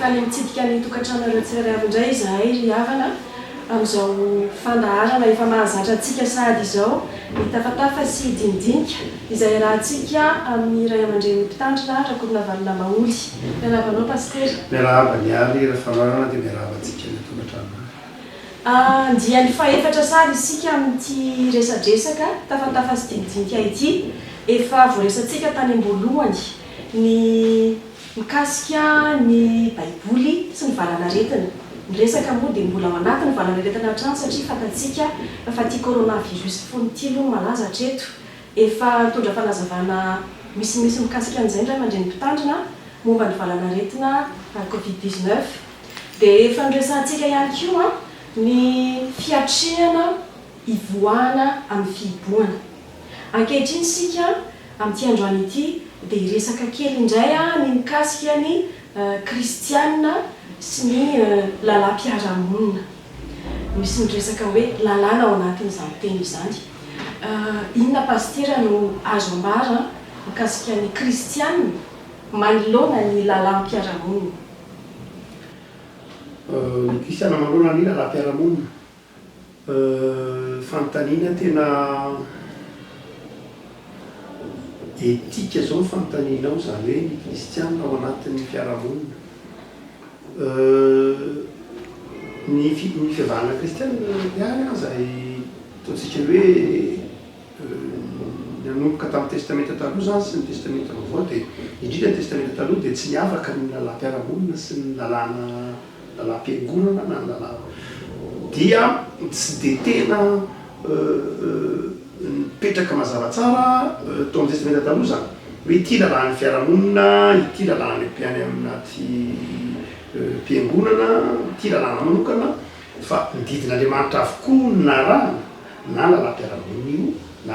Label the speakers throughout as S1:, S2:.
S1: Faly mitsidika ny tokantranonareo tsirairay avy indray izahay ry havana amin'izao fandaharana efa mahazatra antsika sahady izao, ny tafatafa sy dinidinika izay iarahantsika amin'ny ray aman-dreny mpitandrina Rakotonavalona Maholy. Miarahaba anao Pasitera.
S2: Miarahaba ny Ary Rafanoharana dia miarahaba antsika any an-tokantrano any.
S1: Andiany fahefatra sahady isika amin'ity resadresaka tafatafa sy dinidinika ity. Efa voaresantsika tany am-boalohany ny mikasika ny Baiboly sy ny valanaretina. Ny resaka moa dia mbola ao anatin'ny valanaretina hatrany satria fantatsika fa ity coronavirus fony ity aloha no malaza hatreto. Efa nitondra fanazavana misimisy mikasika an'izay ny ray aman-dreny mpitandrina momba ny valanaretina covid 19. Dia efa noresahantsika ihany koa ny fiatrehana hivoahana amin'ny fihibohana. Ankehitriny isika amin'ity androany ity dia hiresaka kely indray ny mikasika ny kristiana sy ny lalàm-piarahamonina. Misy ny resaka hoe lalàna ao anatin'izany teny izany. Inona Pasitera no azo ambara mikasika ny kristiana manoloana ny lalàm-piarahamonina?
S2: Ny kristiana manoloana ny lalàm-piarahamonina. Fanontaniana tena etika zao ny fanontanianao, izany hoe ny kristiana ao anatin'ny fiarahamonina. Ny fi- ny fivavahana kristiana ihany an izay ataontsika hoe nanomboka tamin'ny testamenta taloha izany sy ny testamenta vaovao dia indrindra ny testamenta taloha dia tsy niavaka ny lalàm-piarahamonina sy ny lalàna lalàm-piangonana na ny lalàna dia tsy dia tena nipetraka mazava tsara tao amin'ny testamenta taloha izany hoe ity lalàn'ny fiarahamonina, ity lalàn'ny any anaty fiangonana, ity lalàna manokana fa ny didin'Andriamanitra avokoa no narahana na lalàm-piarahamonina io na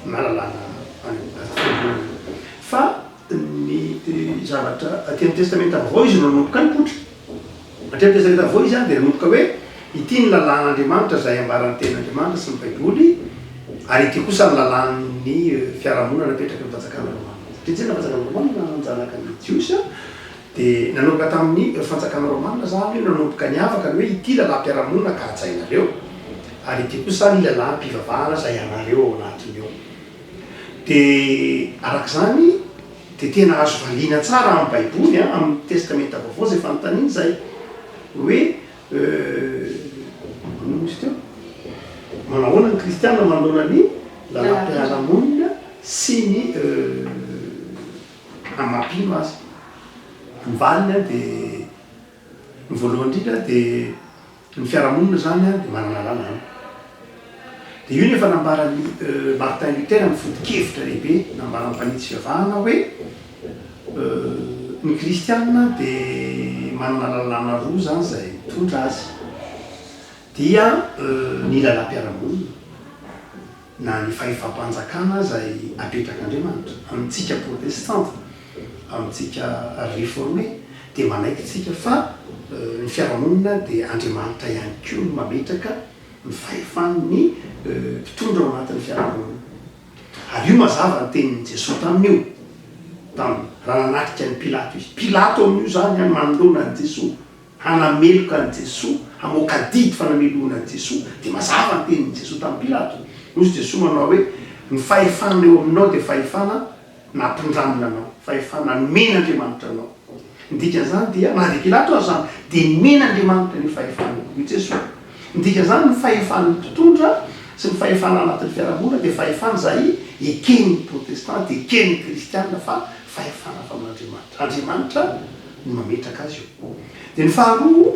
S2: na lalàna any anaty fiangonana fa Ny zavatra aty amin'ny Testamenta Vaovao izy no nanomboka nipoitra. Aty amin'ny Testamenta Vaovao izy dia nanomboka hoe ity ny lalàn'Andriamanitra izay ambaran'ny Tenin'Andriamanitra sy ny Baiboly ary ity kosa ny lalàn'ny fiarahamonina napetraky ny fanjakana romana. Satria tsinona ny fanjakana romana nanjanaka ny Jiosy dia nanomboka tamin'ny fanjakana romana izany io nanomboka niavaka ny hoe ity lalàm-piarahamonina ka hajainareo ary ity kosa ny lalàm-pivavahana izay anareo ao anatiny ao. Dia araka izany dia tena azo valiana tsara amin'ny Baiboly, amin'ny Testamenta Vaovao izay fanontaniana izay hoe inona moa izy teo? Manahoana ny kristiana manoloana ny lalàm-piarahamonina sy ny maha-mpino azy? Ny valiny dia ny voalohany indrindra dia Ny fiarahamonina izany dia manana lalàna. Dia io no efa nambaran'i Martin Luther ny foto-kevitra lehibe nambaran'ny mpanitsy fivavahana hoe ny kristiana dia manana lalàna roa izany izay mitondra azy. Dia ny lalàm-piarahamonina na ny fahefam-panjakana izay apetrak'Andriamanitra amintsika protestanta, amintsika reforme dia manaiky tsika fa ny fiarahamonina dia Andriamanitra ihany koa no mametraka ny fahefan'ny mpitondra ao anatin'ny fiarahamonina. Ary io mazava ny tenin'i Jesoa tamin'io, tamin'ny raha nanatrika an'i Pilato izy. Pilato amin'io izany an manoloana an'i Jesoa. hanameloka an'i Jesoa, hamoaka didy fanamelohana an'i Jesoa, dia mazava ny tenin'i Jesoa tamin'i Pilato. Hoy izy Jesoa manao hoe, Ny fahefana eo aminao dia fahefana nampindramina anao, fahefana nomen'Andriamanitra anao. Ny dikan'izany dia, na dia Pilato aza izany, dia nomen'Andriamanitra an'io fahefana io, hoy Jesoa. Ny dikan'izany, ny fahefan'ny mpitondra sy ny fahefana anatin'ny fiarahamonina dia fahefana izay eken'ny protestanta, eken'ny kristiana fa fahefana avy amin'Andriamanitra. Andriamanitra no mametraka azy io. Dia ny faharoa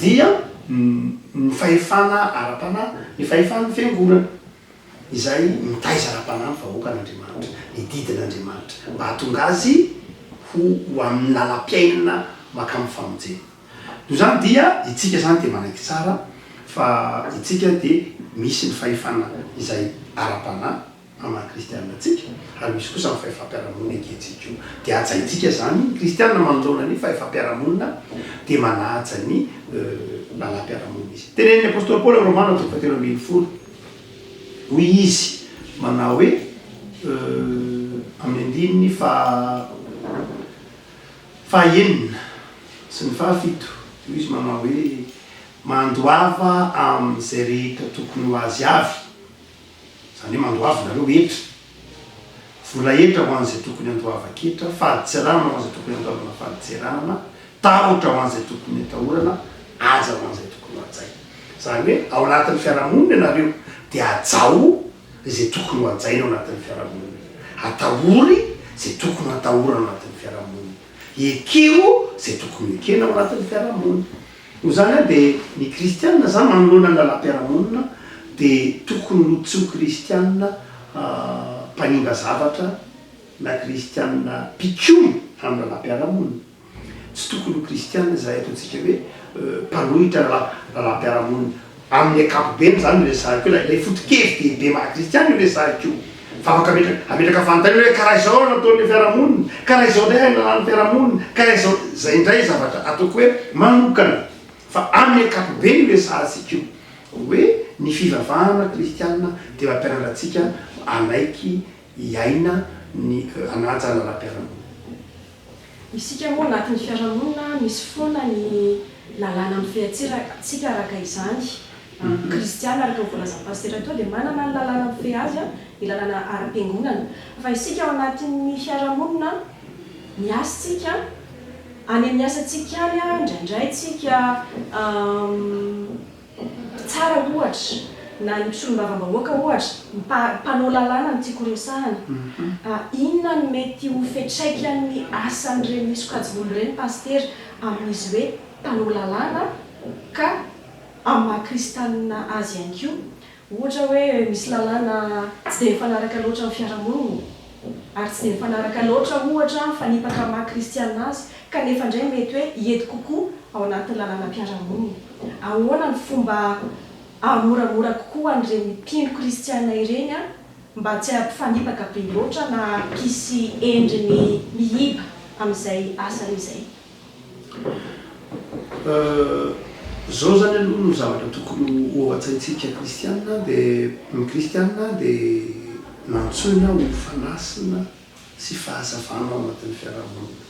S2: dia ny fahefana ara-panahy, ny fahefan'ny fiangonana izay mitaiza ara-panahy ny vahoakan'Andriamanitra, ny didin'Andriamanitra mba hahatonga azy ho ho amin'ny lalam-piainana mankamin'ny famonjena. Noho izany dia itsika izany dia manaiky tsara fa itsika dia misy ny fahefana izay ara-panahy, Amin'ny maha kristianina antsika, ary misy kosa ny fahefam-piarahamonina ekentsika io. Dia hajaintsika izany, ny kristianina manoloana ny fahefam-piarahamonina dia manaja ny lalàm-piarahamonina izy. Tenenin'ny apostoly Paoly amin'ny Romana toko fahatelo ambin'ny folo, hoy izy manao hoe, amin'ny andininy faha fahaenina. sy ny fahafito. Hoy izy manao hoe, Mandoava amin'izay rehetra tokony ho azy avy, izany hoe mandoava nareo hetra, vola hetra ho an'izay tokony handoavan-ketra, fadintseranana ho an'izay tokony handoavana fadintseranana, tahotra ho an'izay tokony hatahorana, haja ho an'izay tokony ho hajaina. Izany hoe ao anatin'ny fiarahamonina ianareo dia hajao izay tokony ho hajaina ao anatin'ny fiarahamonina, atahory izay tokony hatahorana ao anatin'ny fiarahamonina, ekeo izay tokony ho ekena ao anatin'ny fiarahamonina. Noho izany an dia ny kristianina izany manoloana ny lalam-piarahamonina dia tokony ho tsy ho kristianina mpanimba zavatra na kristianina mpikomy amin'ny lalam-piarahamonina. Tsy tokony ho kristiana izahay ataontsika hoe mpanohitra ny lalàm-piarahamonina. Amin'ny ankapobeny izany no resahiko io, ilay foto-kevi-dehibe maha kristiana io resahiko io. Fa afaka ametraka ametraka fanontaniana hoe karaha izao no nataon'ny fiarahamonina, karaha izao indray ny lalàn'ny fiarahamonina, karaha izao, izay indray zavatra ataoko hoe manokana. Fa amin'ny ankapobeny io resahantsika io, hoe ny fivavahana kristiana dia mampianatra antsika hanaiky hiaina ny hanaja ny lalàm-piarahamonina.
S1: Isika moa anatin'ny fiarahamonina misy foana ny lalàna mifehy antsika araka izany. Ny kristiana araka ny voalazan'i Pasitera teo dia manana ny lalàna mifehy azy, ny lalàna ara-piangonana. Fa isika ao anatin'ny fiarahamonina, miasa tsika, any amin'ny asantsika any indraindray tsika Mpitsara ohatra, na ny mpisolombavambahoaka ohatra, mpanao lalàna no tiako resahana. Inona no mety ho fiantraikan'ny asan'ireny sokajin'olona ireny Pasitera amin'izy hoe mpanao lalàna ka amin'ny maha kristanina azy ihany koa? Ohatra hoe misy lalàna tsy dia mifanaraka loatra amin'ny fiarahamonina, ary tsy dia mifanaraka loatra ohatra mifanipaka amin'ny maha kristiana azy, kanefa indray mety hoe hiety kokoa ao anatin'ny lalànam-piarahamonina. Ahoana ny fomba hahamoramora kokoa an'ireny mpino kristiana ireny mba tsy hampifanipaka be loatra na hampisy endriny miiba amin'izay asany izay?
S2: Zao zany aloha no zavatra tokony ho ao an-tsaintsika kristiana dia ny kristiana dia nantsoina ho fanasina sy fahazavana ao anatin'ny fiarahamonina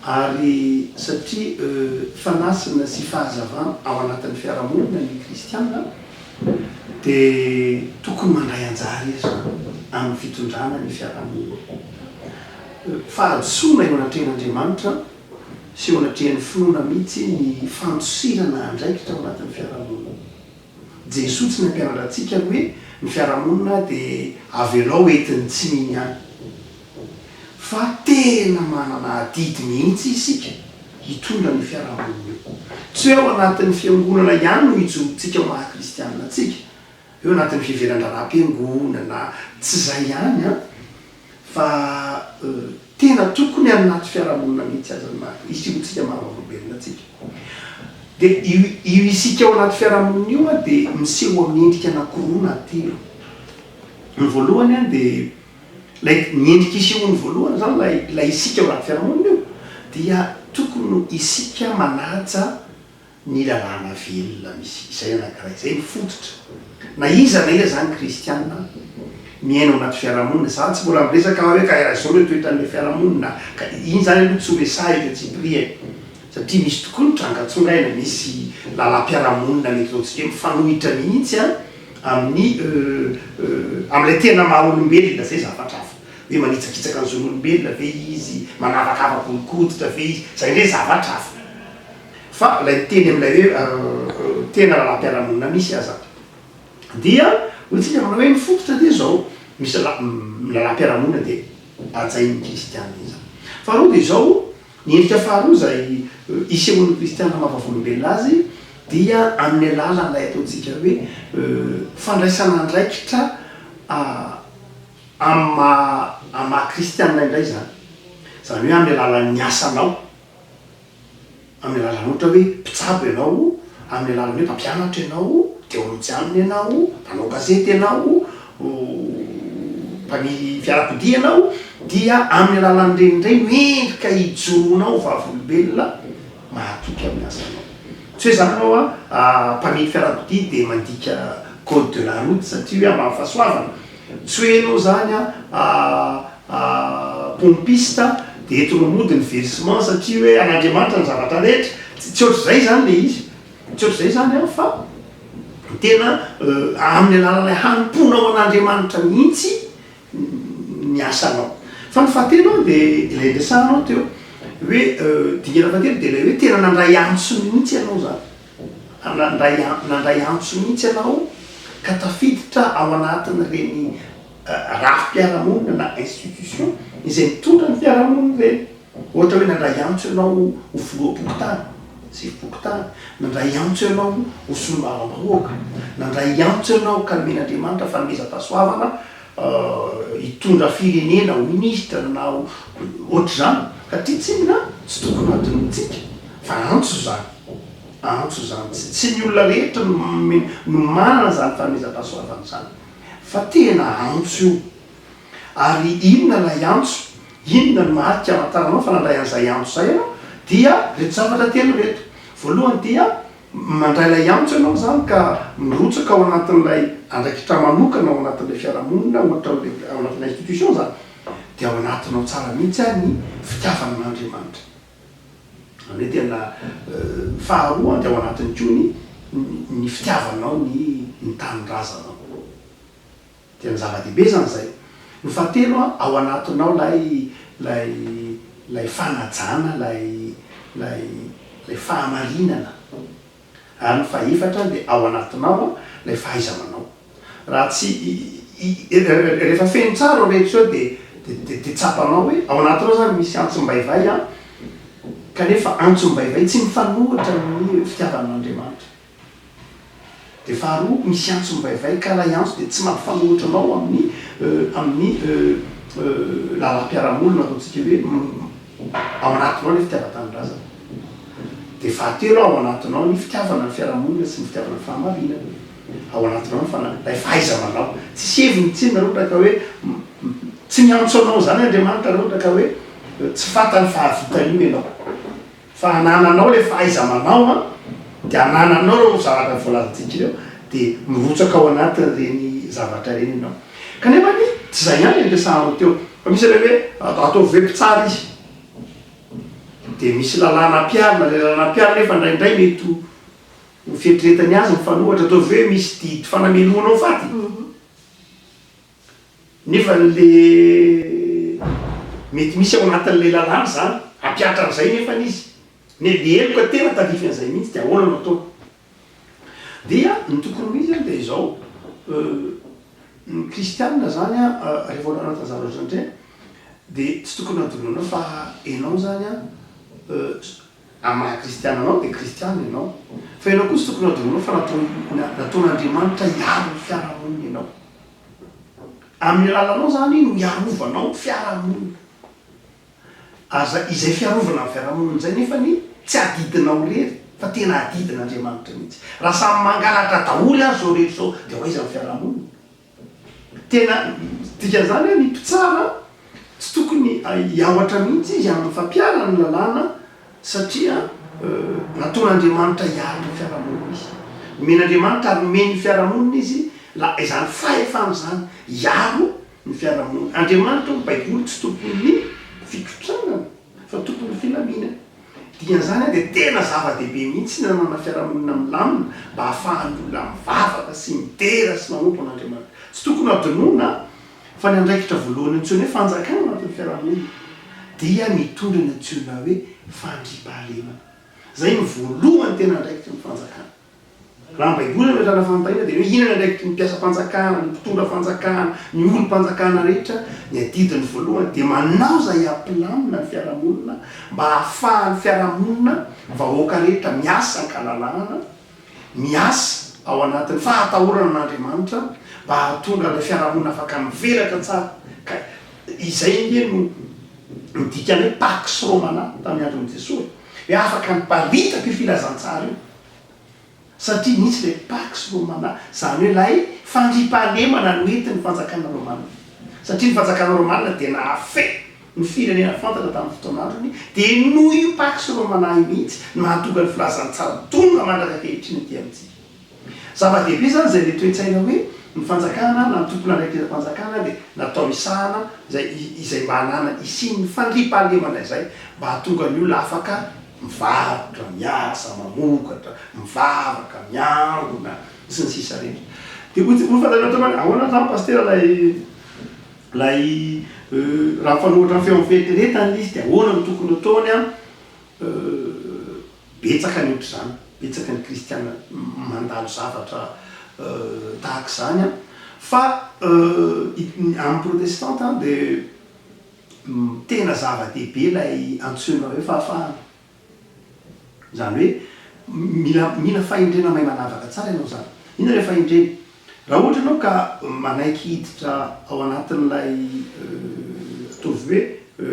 S2: ary satria fanasina sy fahazavana ao anatin'ny fiarahamonina ny kristiana dia tokony mandray anjara izy amin'ny fitondrana ny fiarahamonina. Fahadisoana eo anatrehan'Andriamanitra sy eo anatrehan'ny finoana mihitsy ny fandosirana andraikitra ao anatin'ny fiarahamonina. Jesoa tsy nampianatra antsika ny hoe ny fiarahamonina dia avelao entin'ny tsy mino ihany. Fa tena manana adidy mihitsy isika hitondra an'io fiarahamonina io. Tsy hoe ao anatin'ny fiangonana ihany no hijorontsika ho maha kristianina antsika, eo anatin'ny fiveran-draharaham-piangonana, tsy izay ihany an! Fa tena tokony any anaty fiarahamonina mihitsy aza ny maha isehoantsika maha vavolombelona antsika. Dia io io isika ao anaty fiarahamonina io an dia miseho amin'ny endrika anankiroa na telo. Ny voalohany an dia ilay ny endrika isehoany voalohany izany ilay ilay isika ao anaty fiarahamonina io dia tokony ho isika manaja ny lalàna velona misy, izay anankiray, izay ny fototra. Na iza na iza izany kristiana miaina ao anaty fiarahamonina, za tsy mbola miresaka hoe ka raha izao no toetran'ilay fiarahamonina, ka iny izany aloha tsy ho resahiko antsipiriany, satria misy tokoa ny tranga tsongaina, misy lalam-piarahamonina mety ataontsika hoe mifanohitra mihitsy an, amin'ny amin'ilay tena maha olombelona, izay zavatra hafa, hoe manitsakitsaka ny zon'olombelona ve izy, manavakavaka olon-koditra ve izy, izay indray zavatra hafa. Fa ilay miteny amin'ilay hoe tena lalam-piarahamonina misy aza dia hoy tsika manao hoe ny fototra dia izao, misy lalam-piarahamonina dia hajain'ny kristiana izany. Faharoa dia izao, ny endrika faharoa izay isehoan'ny kristiana maha vavolombelona azy dia amin'ny alalan'ilay ataontsika hoe fandraisana andraikitra amin'ny maha amin'ny maha kristiana indray izany. Izany hoe amin'ny alalan'ny asanao. Amin'ny alalan'ny ohatra hoe mpitsabo ianao, amin'ny alalan'ny hoe mpampianatra ianao, teolojianina ianao, mpanao gazety ianao, mpamily fiarakodia ianao, dia amin'ny alalan'ireny indray no endrika ijoroanao ho vavolombelona mahatoky amin'ny asanao. Tsy hoe izany ianao mpamily fiarakodia dia mandika code de la route satria hoe ambany fahasoavana. Tsy hoe ianao izany pompiste. dia entinao mody ny versement satria hoe an'Andriamanitra ny zavatra rehetra, tsy ohatr'izay izany ilay izy, tsy ohatr'izay izany an fa tena amin'ny alalan'ilay hanompoanao an'Andriamanitra mihitsy ny asanao. Fa ny fahatelo an dia ilay niresahanao teo hoe dingana fahatelo dia ilay hoe tena nandray antso mihitsy ianao izany. Nandray nandray antso mihitsy ianao ka tafiditra ao anatin'ireny rafi-piarahamonina na institution izay mitondra ny fiarahamonina ireny. Ohatra hoe nandray antso ianao ho filoham-pokontany, sefom-pokontany, nandray antso ianao ho solombavambahoaka, nandray antso ianao ka nomen'Andriamanitra fanomezam-pahasoavana hitondra firenena ho ministra na ho ohatr'izany. Satria tsinona tsy tokony hadinontsika fa antso izany, antso izany. Tsy ny olona rehetra no manana izany fanomezam-pahasoavana izany fa tena antso io. Ary inona ilay antso? Inona no marika amantaranao fa nandray an'izay antso izay ianao? Dia ireto zavatra telo ireto. Voalohany dia mandray ilay antso ianao izany ka mirotsaka ao anatin'ilay andraikitra manokana ao anatin'ilay fiarahamonina, ohatra hoe ao anatin'ilay institution izany, dia ao anatinao tsara mihitsy ary ny fitiavana an'Andriamanitra. Izany hoe tena faharoa dia ao anatiny koa ny ny fitiavanao ny ny tanindrazanao. Tena zava-dehibe izany izay. Ny fahatelo an, ao anatinao ilay ilay ilay fanajana ilay ilay ilay fahamarinana. Ary ny fahefatra dia ao anatinao an ilay fahaiza-manao. Raha tsy rehefa feno tsara ireo rehetra ireo dia dia dia tsapanao hoe ao anatinao izany misy antsom-baivay an, kanefa antsom-baivay tsy mifanohitra amin'ny fitiavan'Andriamanitra. Dia faharoa, misy antso mivaivay ka ilay antso dia tsy mampifanohitra anao amin'ny amin'ny lalam-piarahamonina ataontsika hoe ao anatinao ilay fitiavan-tanindrazana. Dia fahatelo, ao anatinao ny fitiavana ny fiarahamonina sy ny fitiavana ny fahamarinana. Ao anatinao ny fana- ilay fahaiza-manao. Tsisy heviny tsinona raha ohatra ka hoe tsy miantso anao izany Andriamanitra raha ohatra ka hoe tsy fantany fa hahavita an'io ianao. Fa anananao ilay fahaiza-manao an, dia anananao ireo zavatra voalazantsika ireo, dia mirotsaka ao anatin'ireny zavatra ireny ianao. Kanefa anie, tsy izay ihany no niresahanao teo, fa misy ilay hoe ataovy hoe mpitsara izy, dia misy lalàna ampiharina, ilay lalàna ampiharina nefa indraindray mety ho ny fieritreretany azy mifanohitra, ataovy hoe misy didy fanamelohana ho faty, Nefa le mety misy ao anatin'ilay lalàna izany, hampihatra an'izay nefany izy, ne le heloka tena tandrify an'izay mihitsy dia ahoana no atao? Dia ny tokony ho izy dia izao, ny kristianina izany an, rehefa ao anatin'ny zavatra ohatran'ireny dia tsy tokony hadinoina fa ianao izany an, amin'ny maha kristiana anao dia kristiana ianao, fa ianao koa tsy tokony hadinoina fa nataon'Andriamanitra hiaro ny fiarahamonina ianao. Amin'ny alalanao izany no hiarovanao ny fiarahamonina. Aza izay fiarovana ny fiarahamonina izay nefany tsy adidinao irery fa tena adidin'Andriamanitra mihitsy. Raha samy mangalatra daholo ary izao rehetra izao dia ho aiza ny fiarahamonina? Tena dikan'izany hoe ny mpitsara Tsy tokony hiahotra mihitsy izy amin'ny fampiharany ny lalàna satria nataon'Andriamanitra hiaro ny fiarahamonina izy. Nomen'Andriamanitra ary nomeny ny fiarahamonina izy la izany fahefana izany hiaro ny fiarahamonina. Andriamanitra hoy ny Baiboly tsy tompon'ny fikotranana fa tompon'ny filaminana. Dikan'izany dia tena zava-dehibe mihitsy ny hananana fiarahamonina milamina mba hahafahan'ny olona mivavaka sy midera sy manompo an'Andriamanitra. Tsy tokony hadinoina Fa ny andraikitra voalohany antsoina hoe fanjakana anatin'ny fiarahamonina dia mitondra ny antsoina hoe fandriampahalemana. Izay no voalohany tena andraikitry ny fanjakana. Raha ny Baiboly no ametrahana fanontaniana dia ny hoe inona ny andraikitry ny mpiasam-panjakana, ny mpitondra fanjakana, ny olom-panjakana rehetra, ny adidiny voalohany dia manao izay hampilamina ny fiarahamonina mba hahafahan'ny fiarahamonina, vahoaka rehetra miasa an-kalalahana, miasa ao anatin'ny fahatahorana an'Andriamanitra mba hahatonga ilay fiarahamonina afaka mivelatra tsara ka izay ange no no dikan'ny hoe pax romana tamin'ny andron'i Jesoa e, hoe afaka niparitaka io filazantsara io satria nisy ilay pax romana izany hoe ilay fandriampahalemana noentin'ny fanjakana romana satria ny fanjakana romana dia nahafehy ny firenena fantatra tamin'ny fotoan'androny, dia noho io Pax Romana io mihitsy no nahatonga ny filazantsara tonga mandraka ankehitriny aty amintsika. Zava-dehibe izany izay ilay toe-tsaina hoe Ny fanjakana na ny tompon'andraikitram-panjakana dia natao hisahana izay izay mba hanana hisian'ny fandriampahalemana izay mba hahatonga ny olona afaka mivarotra, miasa, mamokatra, mivavaka, miangona, sy ny sisa rehetra. Dia hoy hoy fantatrao hoe ahoana izany pasitera ilay ilay raha mifanohitra amin'ny feon'ny fieritreretana ilay izy dia ahoana no tokony hataony an? Betsaka ny ohatr'izany, betsaka ny kristiana mandalo zavatra tahaka izany an! Fa amin'ny protestanta dia tena zava-dehibe ilay antsoina hoe fahafahana. Izany hoe mila mila fahendrena mahay manavaka tsara ianao izany. Inona ilay fahendrena? Raha ohatra ianao ka manaiky hiditra ao anatin'ilay ataovy hoe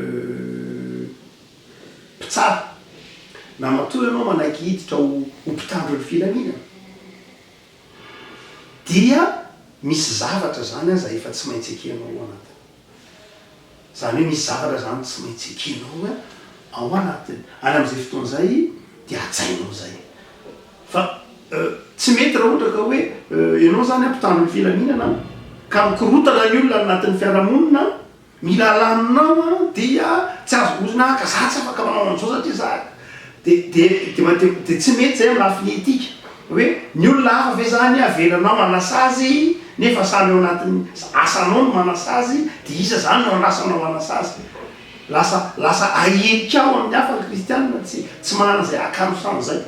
S2: mpitsara, na matoa ianao manaiky hiditra ho ho mpitandro ny filaminana, dia misy zavatra izany aza efa tsy maintsy ekenao ao anatiny. Izany hoe misy zavatra izany tsy maintsy ekenao ao anatiny. Ary amin'izay fotoana izay dia hajainao izay. Fa tsy mety raha ohatra ka hoe ianao izany mpitandro ny filaminana ka mikorotana ny olona any anatin'ny fiarahamonina, Mila alaminao an dia tsy azo ozona an ka za tsy afaka manao an'izao satria za de de de de de tsy mety zay amin'ny lafiny etika hoe ny olona hafa ve zany avelanao manasazy nefa samy ao anatin'ny asanao no manasazy de iza zany no andrasanao hanasazy lasa lasa ahilikao amin'ny hafa ny kristianina tsy tsy manana izay hakanosana zay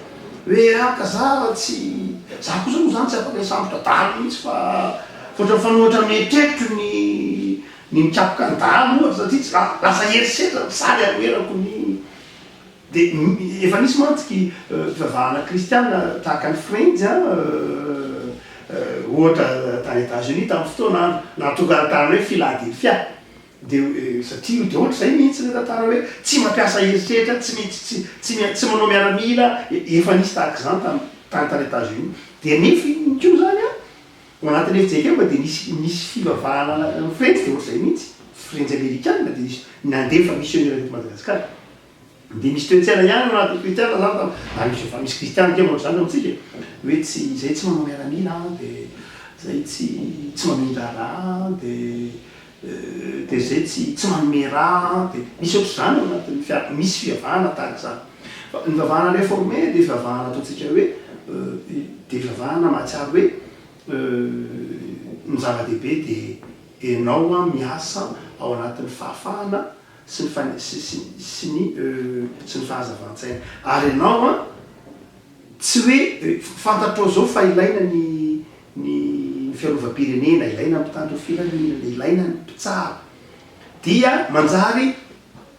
S2: hoe an ka za tsy za kosa moa zany tsy afaka hisambotra dahalo mihitsy fa fa ohatran'ny fanohatra amin'ny eritreritro ny Ny mikapoka ny dahalo ohatra satria tsy lasa herisetra ny sary anoherako ny dia efa nisy mantsy ky fivavahana kristiana tahaka ny frenjy an ohatra tany Etats Unis tamin'ny fotoana andro nahatonga ny tany hoe Philadelphia dia satria dia ohatra izay mihitsy ilay tantara hoe tsy mampiasa herisetra tsy tsy tsy tsy manao miaramila efa nisy tahaka izany tany tany tany Etats Unis dia nefa iny koa izany an Ao anatin'ny fjkm dia nisy nisy fivavahana ny frenjy dia ohatr'izay mihitsy, frenjy amerikana dia nisy nandefa misionera teto Madagasikara. Dia misy toe-tsaina ihany ao anatin'ny kristiana zany tam, ary misy efa misy kristiana ange manao izany eo amintsika e, hoe tsy izay tsy manao miaramila an, dia izay tsy tsy mamindra rà an, dia dia izay tsy tsy manome rà an, dia misy ohatr'izany ao anatin'ny fia, misy fivavahana tahaka izany. Fa ny fivavahana réformé dia fivavahana ataontsika hoe dia fivavahana mahatsiaro hoe Ny zava-dehibe dia enao miasa ao anatin'ny fahafahana sy ny sy ny sy ny fahazavan-tsaina. Ary enao tsy hoe fantatrao zao fa ilaina ny ny fiarovam-pirenena, ilaina ny mpitandro ny filaminana, ilaina ny mpitsara. Dia manjary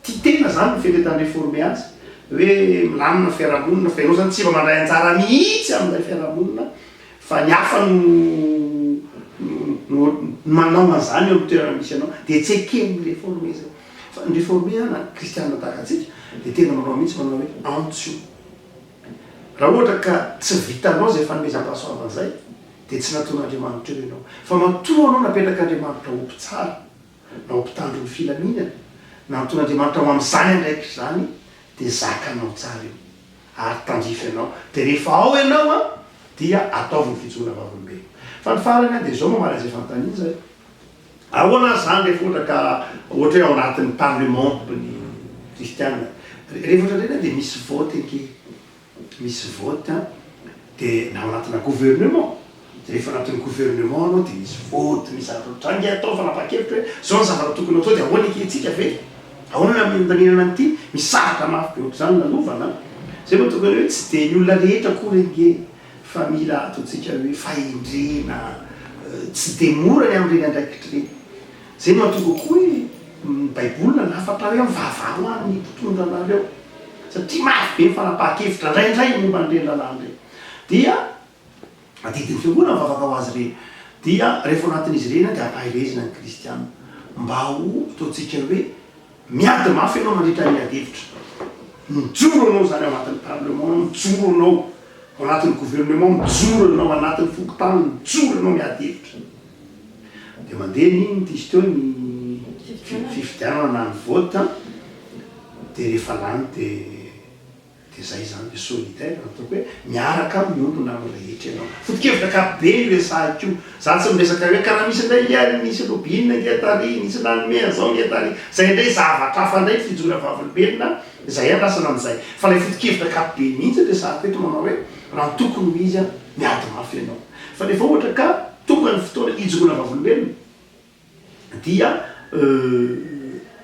S2: Tia tena zany ny fieritreretan'ny reforme azy, hoe milamina ny fiarahamonina fa ianao zany tsy mba mandray anjara mihitsy amin'ilay fiarahamonina fa ny hafa no no manao an'izany eo amin'ny toerana misy anao, dia tsy eken'ny reforme zay. Fa ny reforme na kristianina tahaka antsika dia tena manao mihitsy manao hoe antso io. Raha ohatra ka tsy vitanao izay fanomezam-pahasoavana izay dia tsy nataon'Andriamanitra eo ianao. Fa matoa anao napetrak'Andriamanitra ho mpitsara, na ho mpitandro ny filaminana, nanton'Andriamanitra ho amin'izany andraikitra izany, dia zakanao tsara io, ary tandrify anao, dia rehefa ao ianao an, dia ataovy ny fijoroana vavolombelona. Fa ny farany an, dia izao mamaly an'izay fanontaniana izay, ahoana ary izany rehefa ohatra ka, ohatra hoe ao anatin'ny parlement ny kristiana, rehefa ohatran'ireny an, dia misy vote ange. misy vote an, dia na ao anatina gouvernement, dia rehefa anatin'ny gouvernement anao dia misy vote, misy zavatra ohatr'izany ange atao fanapahan-kevitra hoe zao ny zavatra tokony atao dia ahoana ekentsika ve? Ahoana ny handaminana an'ity? Misy zavatra mafy be ohatr'izany lalovana an! Zay vao tokony hoe tsy dia ny olona rehetra akory ange fa mila ataontsika hoe fahendrena, tsy dia mora ny amin'ireny andraikitra ireny. Zay no mahatonga koa hoe ny baiboly nanafatra hoe mivavaha ho an'ny mpitondra anareo satria mafy be ny fanapahan-kevitra indraindray momba an'ireny lalàna ireny. Dia adidin'ny fiangonana mivavaka ho azy ireny. Dia rehefa ao anatin'izy ireny dia ampaherezina ny kristiana mba ho ataontsika hoe miady mafy ianao mandritra ny ady hevitra. Mijoro ianao izany ao anatin'ny parlement, mijoro ianao ao anatin'ny gouvernement, mijoro ianao anatin'ny fokontany, mijoro ianao miady hevitra. Dia mandeha ny inona izy teo ny fifidianana na ny vote dia rehefa lany dia. Dia izay izany dia solidaire no ataoko hoe miaraka miombona amin'ny rehetra ianao. Foto-kevitra ankapobeny io resahiko io. Za tsy miresaka hoe ka raha misy indray nge ary nisy lobbying nge tary, nisy nanome an'izao nge tary. Izay indray zavatra hafa indray ny fijoroana vavolombelona, izay andrasana amin'izay. Fa ilay foto-kevitra ankapobeny mihitsy no resahiko eto manao hoe raha ny tokony ho izy an, miady mafy ianao. Fa rehefa ohatra ka tonga ny fotoana hijoroana vavolombelona, dia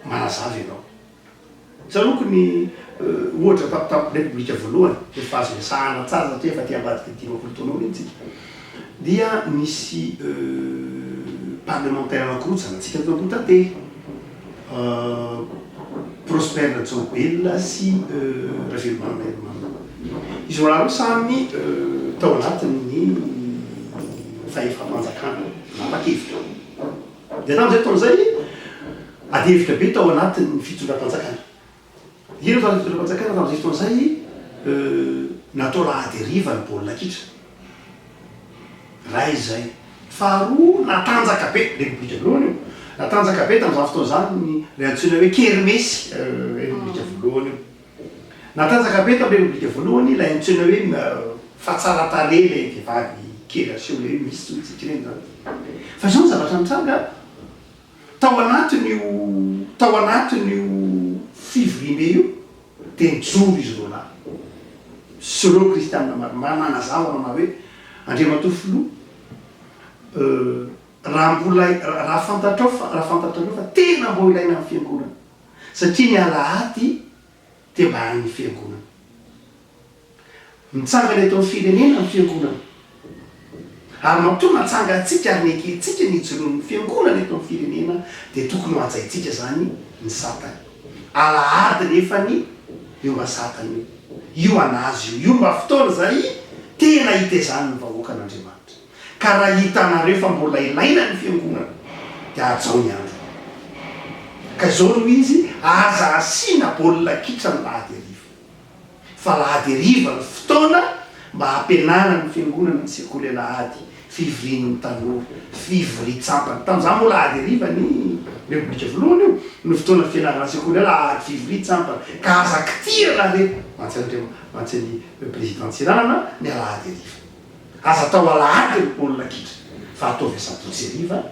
S2: manazava ianao. Tsaroako ny ohatra tamin'ny tamin'ny Repoblika voalohany, efa azo resahana tsara satria efa aty ambadiky ny 50 taona eo iny tsika, dia nisy parlemantera anankiroa zanatsika tao Ambohitantely, Prosper Rajaobelina sy Ravelomanana Herman. Izy roalahy ireo samy tao anatin'ny fahefam-panjakana. Nanapa-kevitra. Dia tamin'izay fotoana izay, adihevitra be tao anatin'ny fitondram-panjakana. Inona tao anatin'ny fitondram-panjakana tamin'izay fotoana izay? Natao alahady hariva ny baolina kitra. Iray izay. Faharoa, natanjaka be, Repoblika voalohany io, natanjaka be tamin'izany fotoana izany ny ilay antsoina hoe kermesy, Repoblika voalohany io. Natanjaka be tamin'ny Repoblika voalohany ilay antsoina hoe fa tsara tarehy ilay vehivavy kely aseho ilay hoe Miss hoy tsika ireny izany. Fa izao ny zavatra nitranga, tao anatin'io tao anatin'io fivoriambe io dia nijoro izy roalahy sy ireo kristianina maromaro nanazava manao hoe, Andriamatoa Filoha, raha mbola raha fantatrao fa raha fantatrareo fa tena mbô ilaina ny fiangonana Satria ny alahady dia mba an'ny fiangonana. Mitsangana eto amin'ny firenena ny fiangonana. Ary matoa natsangantsika ary nekentsika ny hijoroan'ny fiangonana eto amin'ny firenena dia tokony ho hajaintsika izany ny satany. Alahady nefany io mba satany io. Io an'azy io. Io mba fotoana izay tena hitezany ny vahoakan'Andriamanitra. Ka raha hitanareo fa mbola ilaina ny fiangonana dia hajao ny andro. Ka izao no izy, aza asiana baolina kitra ny lahady hariva. Fa lahady hariva no fotoana mba hampianarana ny fiangonana ny sekoly alahady, fivorian'ny tanora, fivorian-tsampana. Tamin'izany moa lahady hariva ny Repoblika voalohany io no fotoana fianarana sekoly alahady, fivorian-tsampana. Ka aza kitihana re, mantsy an'ireo, mantsy an'i Président Tsiranana, ny alahady hariva. Aza atao alahady ny baolina kitra fa ataovy asabotsy hariva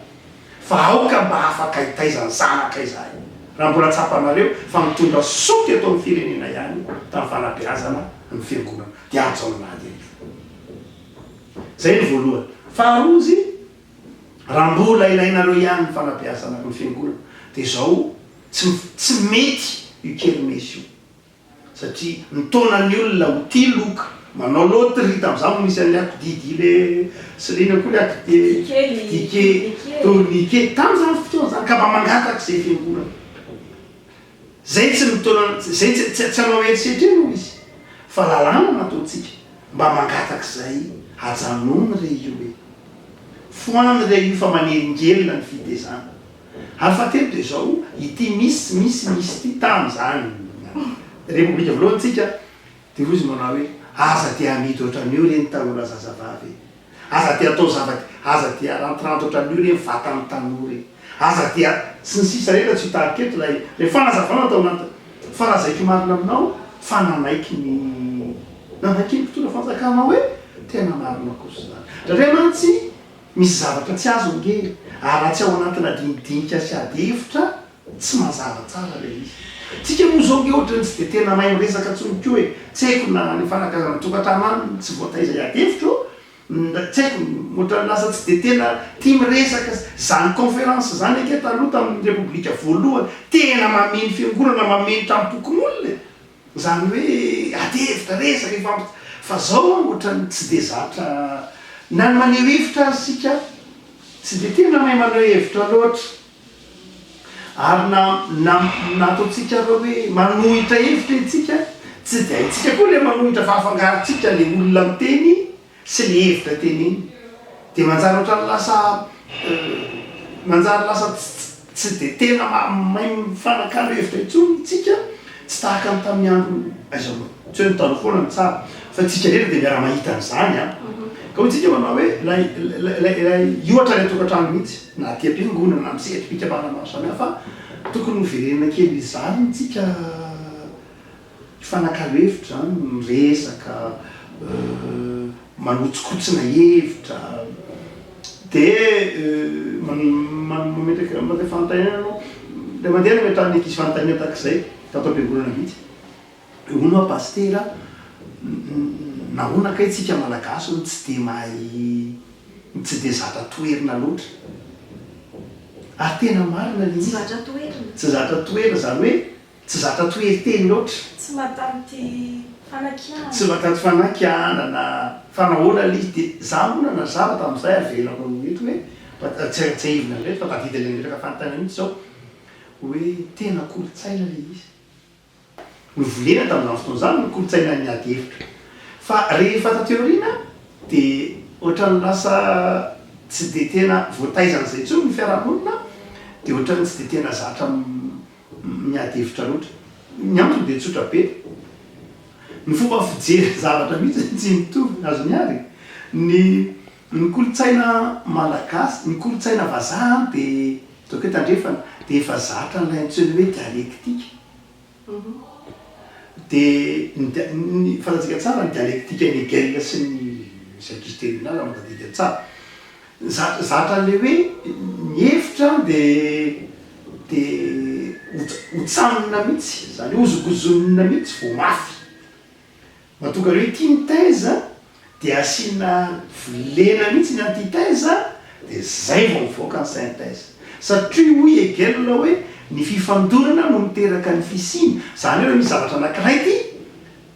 S2: fa aoka mba afaka hitaiza ny zanaka izahay raha mbola tsapanareo fa nitondra soa teto amin'ny firenena ihany tamin'ny fanabeazana ny fiangonana dia hajao ny alahady hariva. Zay ny voalohany. Faharoa izy raha mbola ilainareo ihany ny fanabeazana ny fiangonana dia izao tsy tsy mety io kermesy io. Satria mitaona ny olona ho tia loka, manao loterie, tamin'izany moa nisy an'ilay akodidy le sy le inona koa le akode dike, tourniquet, tamin'izany fotoana izany ka mba mangataka izay fiangonana. Zay tsy mitaona, zay tsy tsy tsy hanao herisetra eny hoy izy, fa lalàna nataontsika, mba mangataka izay ajanony re io e. Foano re io fa manelingelina ny fitezana. Ary fahatelo dia izao, ity misy misy misy ity tamin'izany Repoblika voalohany tsika dia hoy izy manao hoe aza dia amidy ohatran'io re ny tanora zazavavy e! Aza dia atao zava aza dia arantiranty ohatran'io re ny vatan'ny tanora e! Aza dia sy ny sisa rehetra tsy ho tarika eto ilay ilay fanazavana tao anatiny fa lazaiko marina aminao fa nanaiky ny nanaiky ny mpitondra fanjakana hoe tena marina kosa izany. Indraindray mantsy Misy zavatra tsy azo ange e! Ary raha tsy ao anatina dinidinika sy ady hevitra tsy mazava tsara ilay izy. Tsika moa izao ange ohatran'ny tsy dia tena mahay miresaka intsony koa e! Tsy haiko na any fanakazana tokantrano any tsy voataiza hiady hevitra ô! Tsy haiko, ohatran'ny lasa tsy dia tena tia miresaka izany conférence izany ange taloha tamin'ny repoblika voalohany tena mameno fiangonana mameno tranom-pokonolona e! Izany hoe ady hevitra, resaka ifampi-, fa zao an ohatran'ny tsy dia zatra na ny maneho hevitra aza isika tsy dia tena mahay maneho hevitra loatra, ary na na na ataontsika ara hoe manohitra hevitra isika tsy dia haintsika koa ilay manohitra fa afangarontsika ilay olona miteny sy le hevitra teneniny de manjary ohatran'ny lasa manjary lasa tsy de tena mahay mifanakalo hevitra intsony tsika, tsy tahaka ny tamin'ny andro aiza moa, tsy hoe ny taloha foana no tsara fa tsika rehetra de miara mahita an'izany an, ka hoy tsika manao hoe ilay ilay ilay io hatrany an-tokantrano mihitsy na aty am-piangonana na amin'ny sehatrim-pikambanana maro samihafa tokony hoverenana kely izany tsika. Mifanakalo hevitra zany, miresaka, manotsikotsina hevitra, de mametraka mametraka fanontaniana anao, indray mandeha nametrahan'ny ankizy fanontaniana tahak'izay tato am-piangonana mihitsy, hono hoa pasitera nahoana kay tsika malagasy no tsy de mahay, tsy de zatra toherina loatra? Ary tena marina le
S1: Tsy
S2: izy.
S1: zatra toherina.
S2: Tsy zatra toherina, zany hoe Tsy zatra toherin-teny loatra.
S1: Tsy mahatanty fanakianana.
S2: Tsy mahatanty fanakianana. Fa nahoana ilay izy dia za moa nanazava tamin'izay avelako eto hoe, fa tsy tsiahivina indray fa tadidy ilay niresaka fanontaniana mihitsy izao, hoe tena kolontsaina ilay izy. Novolena tamin'izany fotoana izany ny kolontsainan'ny ady hevitra. Fa rehefa taty aoriana dia ohatran'ny lasa tsy dia tena voataiza an'izay intsony ny fiarahamonina dia ohatran'ny tsy dia tena zatra miady hevitra loatra. Ny antony dia tsotra be, ny fomba fijery zavatra mihitsy tsy mitovy, azon'i Ary? Ny ny kolontsaina malagasy, ny kolontsaina vazaha dia, ataoko hoe tandrefana, dia efa zatra an'ilay antsoina hoe dialectique. Dia ny dia- ny fantatsika tsara ny dialectique-n'i Hegel sy ny izay ankizy terminale mahatadidy tsara. Zatra zatra an'ilay hoe ny hevitra dia dia hotsanina mihitsy, izany hoe hozongozonina mihitsy vao mafy. Mahatonga hoe ity ny thèse dia asiana volena mihitsy ny antithèse dia zay vao mivoaka ny synthèse. Satria hoy Hegel hoe ny fifandonana no miteraka ny fisiana, izany hoe raha misy zavatra anankiray ity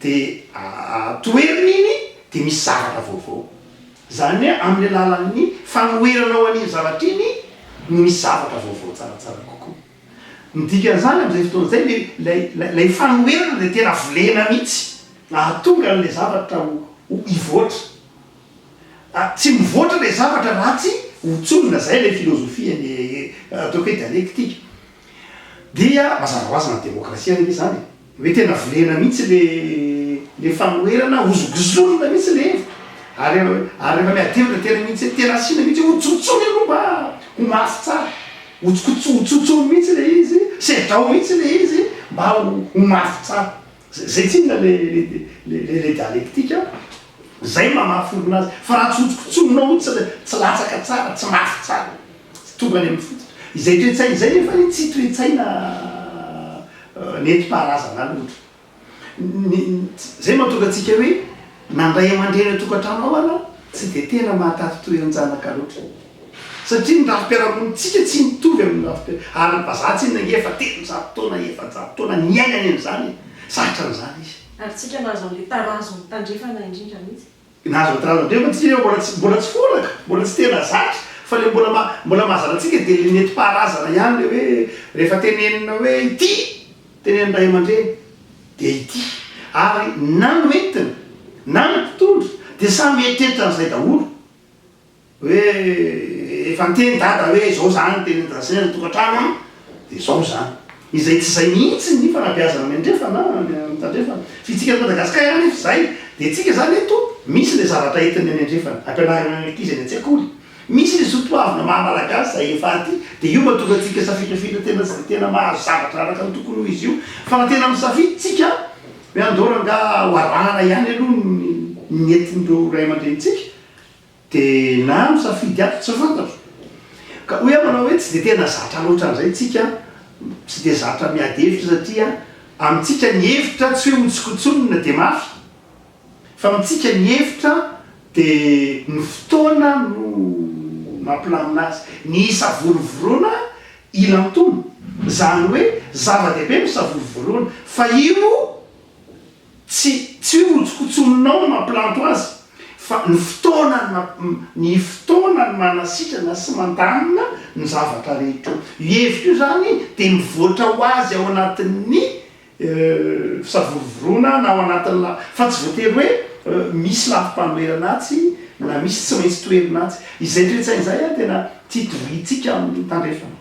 S2: dia toherina iny dia misy zavatra vaovao. Izany hoe amin'ny alalan'ny fanoheranao an'iny zavatra iny no misy zavatra vaovao tsaratsara kokoa. Ny dikan'izany amin'izay fotoana izay ilay ilay ilay ilay fanoherana dia tena volena mihitsy hahatonga an'ilay zavatra ho ho hivoatra. Ah, tsy mivoatra ilay zavatra raha tsy hotsonina, izay ilay filozofia-ny ataoko hoe dialectique. Dia mazava ho azy na demokrasia anie izany e! Hoe tena volena mihitsy le le fanoherana, hozongozonina mihitsy le hevitra. Ary ary rehefa miady hevitra tena mihitsy hoe tena asiana mihitsy hoe hotsontsony aloha mba ho mafy tsara. Hotsokotso hotsontsony mihitsy le izy, sedrao mihitsy le izy mba ho ho mafy tsara. Zay tsinona le le le le le dialectique an! Zay maha mafy orina azy. Fa raha tsy hotsokotsoninao io tsy tsy latsaka tsara, tsy mafy tsara. Tsy tonga any amin'ny fototra. Izay toe-tsaina izay nefa anie tsy toe-tsaina nentim-paharazana loatra. Ny, izay mahatonga antsika hoe na ny ray aman-dreny an-tokantrano ao ara tsy dia tena mahataty toeran-janaka loatra. Satria ny rafi-piarahamonintsika tsy mitovy amin'ny rafi-piara, ary ny vazaha tsinona ange efa 300 taona, 400 taona niainany an'izany e! Zatra an'izany izy.
S1: Ary tsika nahazo an'ilay tarazo ny tandrefana indrindra mihitsy.
S2: Nahazo ny tarazo andrefana tsika mbola tsy mbola tsy folaka, mbola tsy tena zatra fa le mbola maha mbola mahazatra antsika dia le nentim-paharazana ihany le hoe rehefa tenenina hoe ity, tenenin'ny ray aman-dreny dia ity. Ary na no entina na ny mpitondra dia samy mieritreritra an'izay daholo. Hoe efa niteny dada hoe izao zany teny an-dasera ny tokantrano an, dia izao zany. Izay tsy izay mihitsy ny fanabeazana any andrefana an, any amin'ny tandrefana. Fa itsika eto Madagasikara anefa izay, dia tsika zany eto misy ilay zavatra entin'ny any andrefana, ampianarina ny ankizy any an-tsekoly. Misy ilay soatoavina maha malagasy izay efa aty, dia io mahatonga antsika safitrafitra tena tsy dia tena mahazo zavatra araka ny tokony ho izy io. Fa raha tena misafidy tsika hoe andao rangaha ho arahana ihany aloha ny ny entin'ireo ray aman-drenintsika, Dia na misafidy ato tsy fantatro. Ka hoy aho manao hoe tsy dia tena zatra loatra an'izay tsika, tsy dia zatra miady hevitra satria amintsika ny hevitra tsy hoe hotsikotsonina dia mafy fa amintsika ny hevitra dia ny fotoana no mampilamina azy. Ny hisavorovoroana ilantoana, izany hoe zava-dehibe ny fisavorovoroana fa io Tsy tsy hoe hotsokotsoninao no mampilanto azy fa ny fotoana no ny fotoana no manasitrana sy mandamina ny zavatra rehetra eo. Io hevitra io izany dia mivoatra ho azy ao anatin'ny fisavorovoroana na ao anatin'ny la fa tsy voatery hoe misy lafim-panoherana atsy na misy tsy maintsy toherina atsy. Izay toe-tsaina izay an tena tsy itoviantsika amin'ny tandrefana.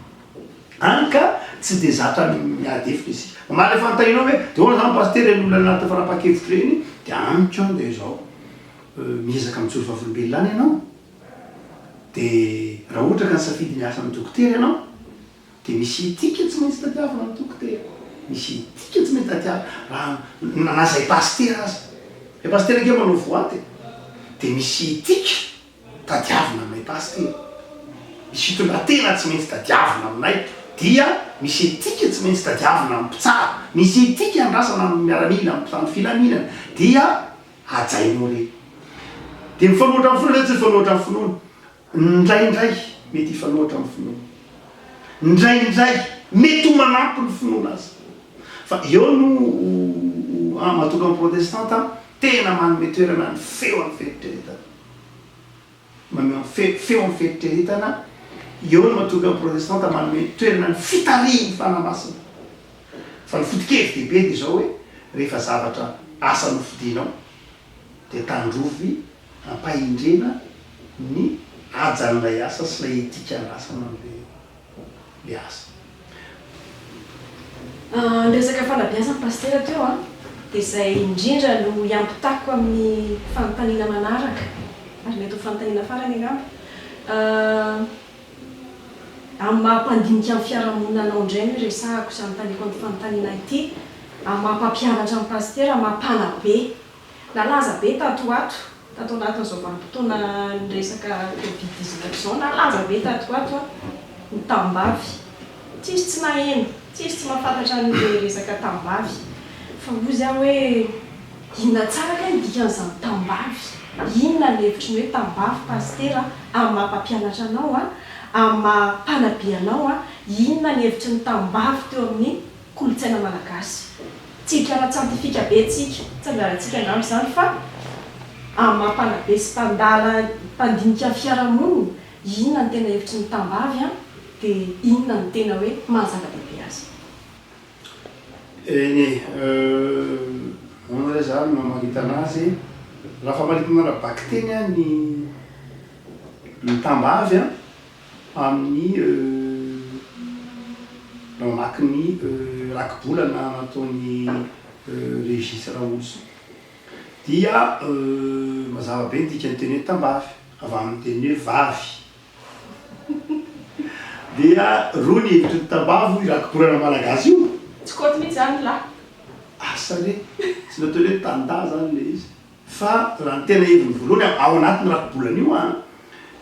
S2: Hany ka tsy dia zatra miady hevitra isika. Mamaly ilay fanontanianao hoe, dia ahoana izany Pasitera ireny olona anaty fanapahan-kevitra ireny? Dia amiko an, dia izao, miezaka mijoro vavolombelona any ianao, dia raha ohatra ka nisafidy ny asan'ny dokotera ianao, dia misy etika tsy maintsy tadiavina amin'ny dokotera. Misy etika tsy maintsy tadiavina, raha na zay pasitera aza, ilay pasitera ange manao voady e, dia misy etika tadiavina aminay pasitera, misy fitondran-tena tsy maintsy tadiavina aminay, dia misy etika tsy maintsy tadiavina amin'ny mpitsara, misy etika andrasana amin'ny miaramila, amin'ny mpitandro filaminana, dia hajainao ireny. Dia mifanohitra amin'ny finoana ve tsy mifanohitra amin'ny finoana? Indraindray mety hifanohitra amin'ny finoana. Indraindray mety ho manampy ny finoana aza. Fa eo no mahatonga ny protestanta tena manome toerana ny feo amin'ny fieritreretana. Manome feo amin'ny fieritreretana, eo no mahatonga ny protestanta manome toerana ny fitarihin'ny Fanahy Masina. Fa ny foto-kevi-dehibe dia izao hoe, rehefa zavatra asa nofidinao dia tandrovy ampahendrena ny hajan'ilay asa sy ilay etika andrasana amin'ilay asa.
S1: Ny resaka fanabeazana Pasitera teo an, dia izay indrindra no hiampitako amin'ny fanontaniana manaraka, ary mety ho fanontaniana farany angamba. Amin'ny maha mpandinika ny fiarahamonina anao indray no iresahako sy anontaniako an'ity fanontaniana ity, amin'ny maha mpampianatra an'i Pasitera, amin'ny maha mpanabe. Nalaza be tato ho ato, tato anatin'izao vanim-potoana ny resaka covid 19 izao, nalaza be tato ho ato ny tambavy. Tsisy tsy naheno, tsisy tsy mahafantatra an'ilay resaka tambavy. Fa hozy aho hoe inona tsara kay ny dikan'izany tambavy? Inona ny hevitry ny hoe tambavy Pasitera amin'ny maha mpampianatra anao, amin'ny maha mpanabe anao, inona ny hevitry ny tambavy teo amin'ny kolontsaina malagasy. Tsy mpiara-tsiantifika be tsika, tsy anjarantsika angamba izany fa amin'ny maha mpanabe sy mpandala, mpandinika ny fiarahamonina, inona no tena hevitry ny tambavy an, dia inona no tena hoe maha zava-dehibe azy?
S2: Eny e, ahoana re zany no hamaritana azy, raha famaritana ara-bakiteny an ny ny tambavy an, amin'ny mamaky ny rakibolana nataon'i Régis Raoloson dia mazava be ny dikan'ny teny hoe tambavy, avy amin'ny teny hoe vavy. Dia roa ny hevitry ny tambavy hoy rakibolana malagasy io.
S1: Tsy kôty mihitsy izany lahy.
S2: Asa re, tsy nataony hoe tanda izany ilay izy. Fa raha ny tena heviny voalohany ao anatin'ny rakibolana io an,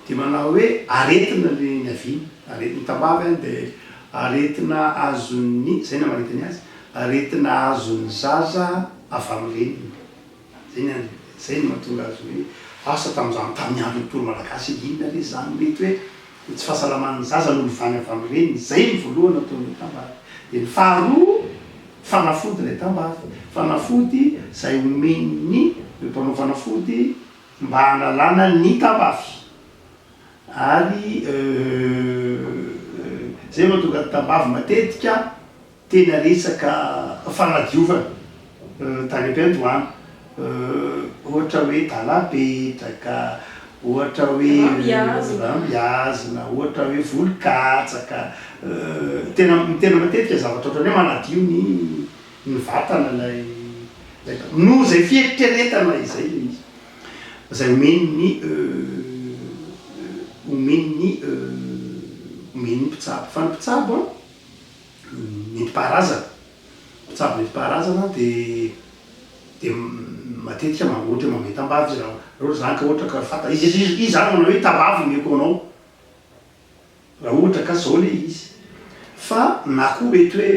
S2: dia manao hoe aretina le niaviany, aretin'ny tambavy an dia aretina azon'ny, izay ny amaritany azy, aretina azon'ny zaza avy amin'ny reniny. Izay ny an, izay no mahatonga azy hoe asa tamin'izany tamin'ny andron'ny ntaolo malagasy inona re izany mety hoe ny tsy fahasalaman'ny zaza nolovany avy amin'ny reniny, izay ny voalohany nataony hoe tambavy. Dia ny faharoa, Fanafody ilay tambavy. Fanafody izay omen'ny mpanao fanafody mba hanalana ny tambavy. Ary izay no mahatonga ny tambavy matetika tena resaka fanadiovana tany am-piandohana. Ohatra hoe dalapetraka, ohatra hoe rambiazina, ohatra hoe volon-katsaka. Tena tena matetika zavatra ohatran'ny hoe manadio ny ny vatana ilay ilay noho izay fieritreretana izay ilay izy. Izay omen'ny omen'ny omen'ny mpitsabo. Fa ny mpitsabo an, nentim-paharazana, mpitsabo nentim-paharazana dia dia matetika ohatra hoe manome tambavy izy raha ohatra izany ka ohatra ka fanta izy izy izany manao hoe tambavy omeko anao. Raha ohatra ka zao le izy. Fa na koa mety hoe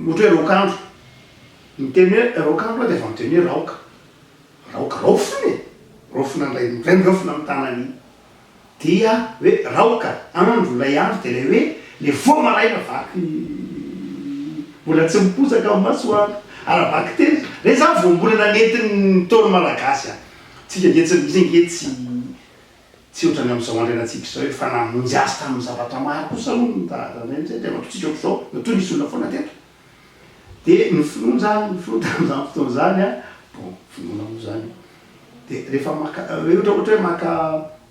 S2: ohatra hoe raokandro. Ny teny hoe raokandro dia avy amin'ny teny hoe raoka. Raoka, raofina e! Raofina indray, indray miraofina amin'ny tanana iny. Dia hoe raoka, andro, ilay andro dia ilay hoe le vao maraina vaky mbola tsy miposaka ny masoandro. Ara-bakiteny, ireny izany voambolana nentin'ny Ntaolo malagasy an! Tsika ange tsy, misy ange tsy. Tsy ohatran'ny amin'izao andro iainantsika izao efa namonjy azy tamin'ny zavatra maro kosa aloha ny dada indray dia matoa ohatr'izao, matoa nisy olona foana teto. Dia ny finoana izany, ny finoana tamin'izany fotoana izany an, bon finoana moa izany, dia rehefa maka hoe ohatra ohatra hoe maka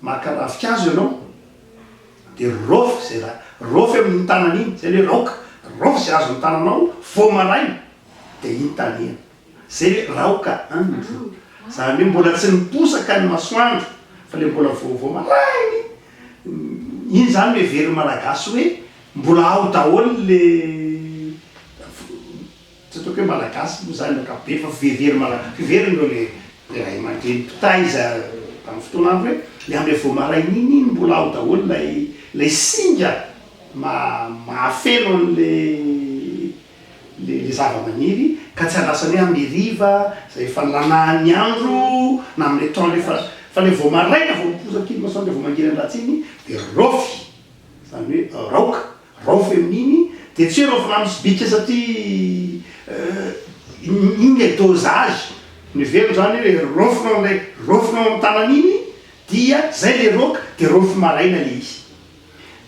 S2: maka ravinkazo ianao, dia raofy izay raha, raofy amin'ny tanana iny, izay ilay raoka, raofy izay azon'ny tananao vao maraina, dia iny tanehina. Zay hoe raoka andro, zany hoe mbola tsy niposaka ny masoandro fa le mbola vaovao maraina iny, iny zany no heverin'ny malagasy hoe mbola ao daholo le. Ataoko hoe Malagasy moa zany ankapobeny fa fiverin mala fiveriny ireo le le ray aman-dreny mpitaiza tamin'ny fotoana andro hoe le amin'ilay vao maraina iny iny mbola ao daholo ilay ilay singa ma mahafeno an'le le le zava-maniry ka tsy andrasana hoe amin'ny hariva izay efa nanahan'ny andro na amin'ny atoandro efa fa le vao maraina vao miposaka iny masoandro vao mangiran-dratsy iny dia raofy izany hoe raoka Raofy amin'iny dia tsy hoe raofina amin'ny sobika satria iny ilay dosage, ny heveriko izany hoe raofinao amin'ilay raofinao amin'ny tanana iny dia izay ilay raoka dia raofy maraina ilay izy.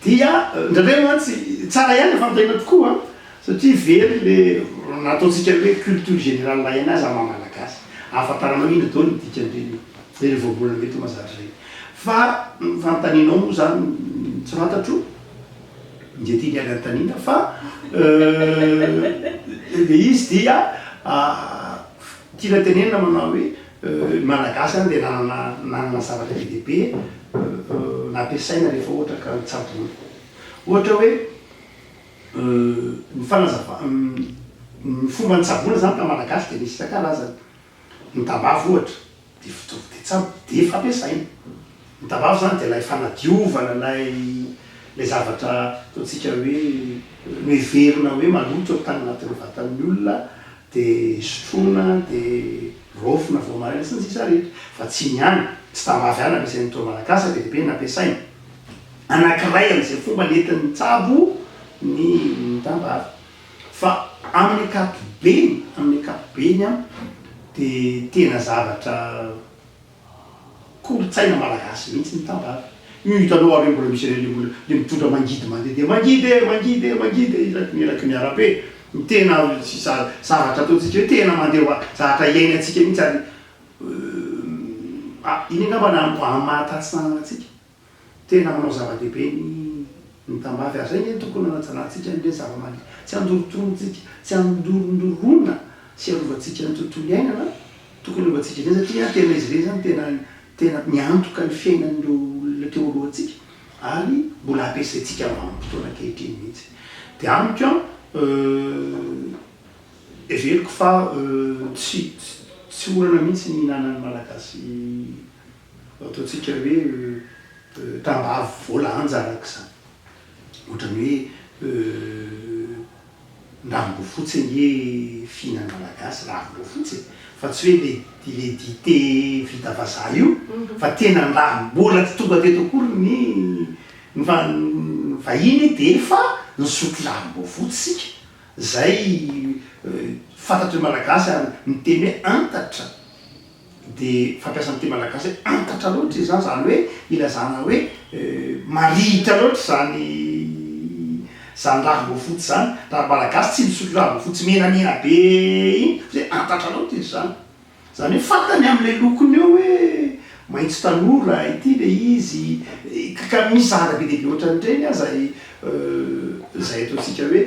S2: Dia indraindray mantsy tsara ihany ilay fanontaniana tokoa an, satria very ilay nataontsika hoe culture générale ihany aza maha malagasy, ahafantaranao inona daholo ny dikan'ireny ireny voambolana mety ho mahazatra ireny. Fa ny fanontanianao moa izany tsy fantatro. Ndeha tiany ihany anontaniana fa le izy dia tiana tenenina manao hoe ny Malagasy zany dia nanana nanana zavatra be dia be nampiasaina rehefa ohatra ka nitsaboana. Ohatra hoe ny fanazava- ny fomba nitsaboana zany tamin'ny Malagasy dia nisy isan-karazany. Ny tambavy ohatra dia fitaovy dia tsabo dia fampiasaina. Ny tambavy izany dia ilay fanadiovana ilay ilay zavatra ataontsika hoe noheverina hoe maloto tany anatin'ny vatan'ny olona dia sotroina dia raofina vao maraina sy ny sisa rehetra. Fa tsy iny ihany, tsy tambavy ihany nampiasain'ny Ntaolo Malagasy fa be dia be ny nampiasaina. Anankiray amin'izay fomba nentin'ny nitsabo ny ny tambavy. Fa amin'ny ankapobeny, amin'ny ankapobeny an, dia tena zavatra kolontsaina malagasy mihitsy ny tambavy. Io hitanao ary mbola misy ireny mbola le mitondra mangidy mandehandeha, mangidy e, mangidy e, mangidy e, eraky ny eraky ny arabe. Ny tena zavatra ataontsika hoe tena mandeha ho azy, zavatra iainantsika mihitsy ary iny angamba no amin'ny maha tatsinanana antsika. Tena manao zava-dehibe ny ny tambavy ary zay nge no tokony hanajanantsika an'ireny zava-maniry tsy andorotoroantsika, tsy andorondoroana sy arovantsika ny tontolo iainana, tokony arovantsika ireny satria tena izy ireny zany tena tena miantoka ny fiainan'ireo olona teo alohantsika ary mbola ampiasaintsika amin'ny vanim-potoana ankehitriny mihitsy. Dia amiko an, heveriko fa tsy tsy olana mihitsy ny hihinanan'ny Malagasy Ataontsika hoe tambavy voalanja araka izany. Ohatran'ny hoe ny ravim-boafotsy ange fihinan'ny Malagasy, ravim-boafotsy e! Fa tsy hoe le le dite vita vazaha io fa tena ny ravim mbola tsy tonga teto akory ny ny vahiny dia efa nisotro ravim-boafotsy isika. Izay fantatry ny Malagasy ary miteny hoe antatra. Dia fampiasa ny teny malagasy hoe antatra loatra izany, izany hoe ilazana hoe marihitra loatra izany izany ravim-boafotsy izany. Raha ny malagasy tsy misotro ravim-boafotsy menamena be iny fa hoe antatra loatra izy izany. Izany hoe fantany amin'ilay lokony eo hoe maitso tanora ity ilay izy, ka misy zavatra be dia be ohatran'ireny aza izay ataontsika hoe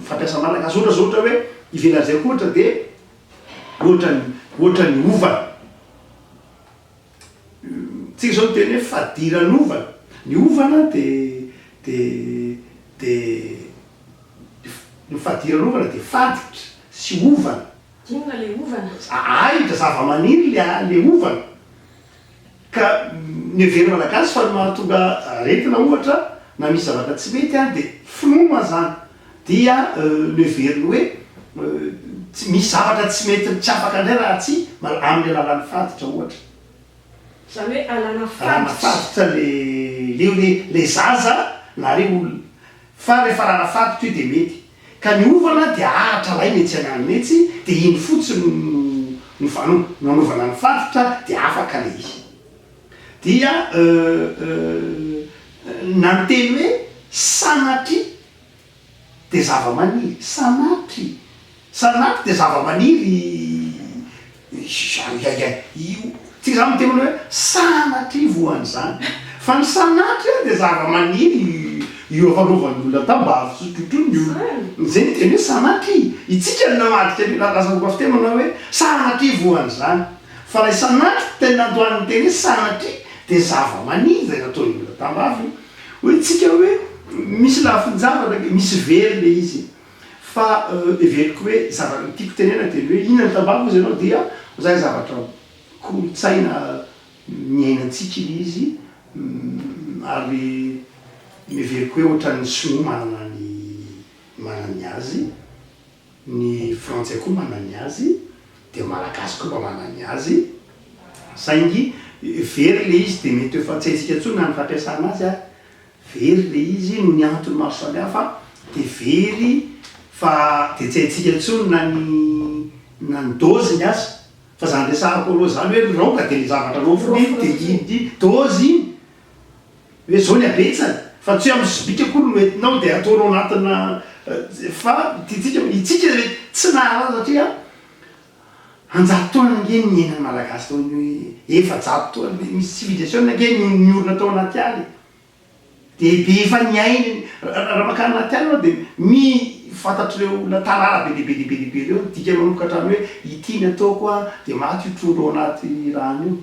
S2: fampiasa malagasy. Ohatra izao ohatra hoe ivelan'izay koa ohatra dia Ohatra ny ohatra ny ovana. Tsika zao miteny hoe fadiranovana. Ny ovana de de de ny fadiranovana de faditra sy ovana.
S1: Inona le ovana?
S2: Ahitra, zavamaniry le le ovana. Ka ny heverin'ny Malagasy fa ny mahatonga aretina ohatra na misy zavatra tsy mety an dia finoana izany dia noheveriny hoe tsy misy zavatra tsy mety tsy afaka indray raha tsy amin'ny alalan'ny faditra ohatra.
S1: Izany hoe alana
S2: Alana
S1: faditra.
S2: faditra le le le le zaza na le olona. Fa rehefa alana faditra io dia mety. Ka ny ovana dia ahatra alaina etsy ananona etsy dia iny fotsiny no no no anaovana ny faditra dia afaka le izy. Dia na ny teny hoe sanatria dia zava-maniry, sanatria, sanatria dia zava-maniry io, tsika zany miteny hoe sanatria voan'izany, fa ny sanatria dia zava-maniry io fanaovan'ny olona tambavy sy trotroiny io, zay ny teny hoe sanatria, itsika no namadika an'io, lasa fomba fiteny manao hoe sanatria voan'izany, fa ilay sanatria tena nandoan'ny teny hoe sanatria dia zava-maniry izay nataon'ny olona tambavy io, hoy tsika hoe misy lafin-javatra, misy very le izy. Fa heveriko hoe zava, ny tiako tenena dia ny hoe inona ny tambavy hozy ianao dia zay zavatra kolontsaina niainantsika iny izy ary heveriko hoe ohatran'ny sinoa manana ny manana ny azy, ny frantsay koa manana ny azy, dia malagasy koa mba manana ny azy, saingy very le izy dia mety efa tsy haintsika intsony na ny fampiasana azy ary, very le izy noho ny antony maro samihafa dia very fa dia tsy haintsika intsony na ny na ny dôziny aza. Fa zany resahako aloha zany hoe raoka de le zavatra raofina iny de iny ity dose iny hoe zao ny habetsany fa tsy hoe amin'ny sobika akory no entinao de ataonao anatina fa tiantsika itsika le tsy nahalala satria anjato taona ange ny niainan'ny malagasy tao ny 400 taona misy civilisation ange niorina tao anaty ala e. Dia be efa niaina, raha mankany anaty ala ianao dia mi fantatr'ireo olona tanàna be dia be dia be dia be ireo ny dikany manomboka hatramin'ny hoe ity ny ataoko an, dia maty io trondro ao anaty rano io,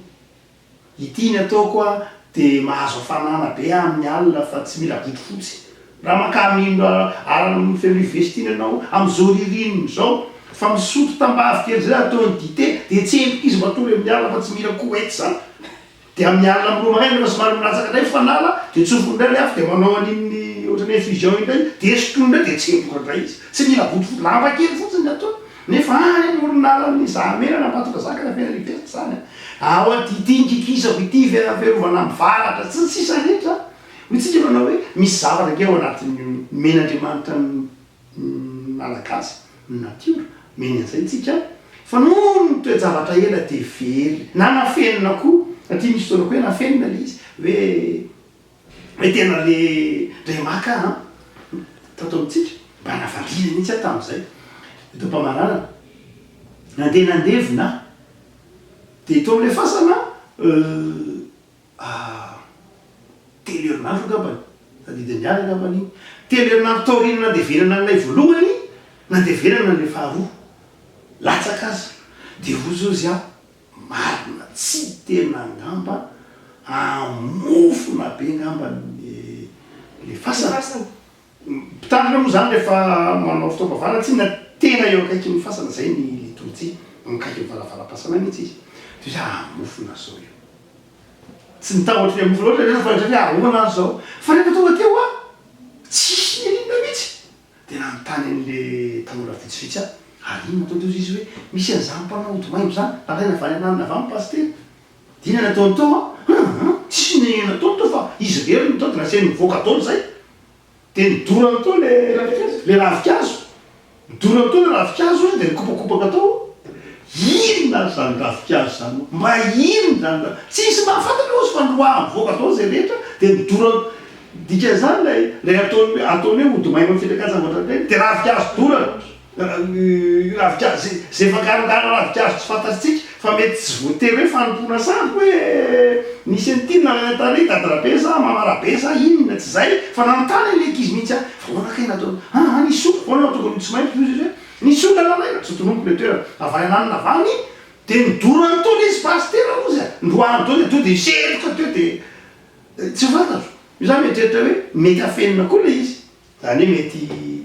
S2: ity ny ataoko an, dia mahazo hafanana be aho amin'ny alina fa tsy mila bodofotsy. Raha mankany ala feno ivestina ianao amin'izao ririnina izao fa misotro tambavy kely izay ataony dite dia tsemboka izy matory amin'ny alina fa tsy mila couette izany. Dia amin'ny alina amin'ny roa maraina rehefa somary milatsaka indray ny fanala dia tsofiny indray ilay afo dia manao an'iny ohatran'ny infusion iny indray dia sotroiny indray dia tsemboka indray izy. Tsy mila bodofotsy, lamba kely fotsiny ny ataony. Nefa any amoron'alan'ny Zahamena na Ambatondrazaka na Fenerive tsy izany an. Ao ity ity ny kikisako ity fiarovana amin'ny varatra sy ny sisa rehetra. Hoy tsika manao hoe misy zavatra ange ao anatin'io nomen'Andriamanitra ny ny Malagasy, ny natiora, omeny an'izay tsika, fa noho ny toe-javatra ela dia very, na nafenina koa, satria misy fotoana koa hoe nafenina ilay izy, hoe hoe tena le ndray maka an, tato amintsika, mba navariana mihitsy aho tamin'izay, eto am-pamaranana, nandeha nandevina aho, dia teo amin'ilay fasana Ah, telo herinandro angambany, tadidin'ny ahy angambany iny. Telo herinandro taorian'ny nandevenana an'ilay voalohany, nandevenana an'ilay faharoa. Latsaka aza. Dia hozy hozy aho, marina tsy tena angamba hamofona be angamba ny ilay fasana. Mpitandrina moa izany rehefa manao fotoam-pavahana tsinona tena eo akaikin'ny fasana, izay ny litorjia, akaikin'ny varavaram-pasana mihitsy izy. Dia hozy aho, hamofona izao io. Tsy nitahotra ny hamofona loatra anefa fa nieritreritra hoe ahoana ary izao. Fa rehefa tonga teo aho, tsisy n'inona mihitsy. Dia nanontany an'ilay tanora vitsivitsy aho, ary inona atao teo izy hoe misy an'izany mpanao ody maimbo izany, nalaina avy any ananona avy any pasitera. Dia inona nataony tao an? Hum, tsisy n'inona nataony tao fa izy irery no tao dia nasainy nivoaka daholo izay. Dia nidorany tao le le ravinkazo, nidorany tao le ravinkazo izy dia nikopakopaka tao, inona ary izany ravinkazo izany moa? Mba inona izany ra-, tsisy mahafantatra hozy fa niroahany nivoaka daholo izay rehetra dia nidorany, dikan'izany ilay ilay ataony hoe ataony hoe ody maimbo amin'ny fitrakatsangatra ireny dia ravinkazo dorana. Ravinkazo, izay fangarongaro ravinkazo tsy fantatsika fa mety tsy voatery hoe fanompoana sampy hoe nisy an'ity nalaina tary Dada Rabe sa Mama Rabe sa inona tsy izay fa nanontany an'ilay ankizy mihitsy aho fa ahoana kay natao aa nisy olona ahoana no tokony tsy maintsy hoy izy hoe nisy olona nalaina tsy tononiko ilay toerana avy any ananona avy any dia nidorany tao ilay izy pasitera hozy a noroahany tao dia tonga dia setroka teo dia tsy fantatro io za mieritreritra hoe mety afenina koa ilay izy. Izany hoe mety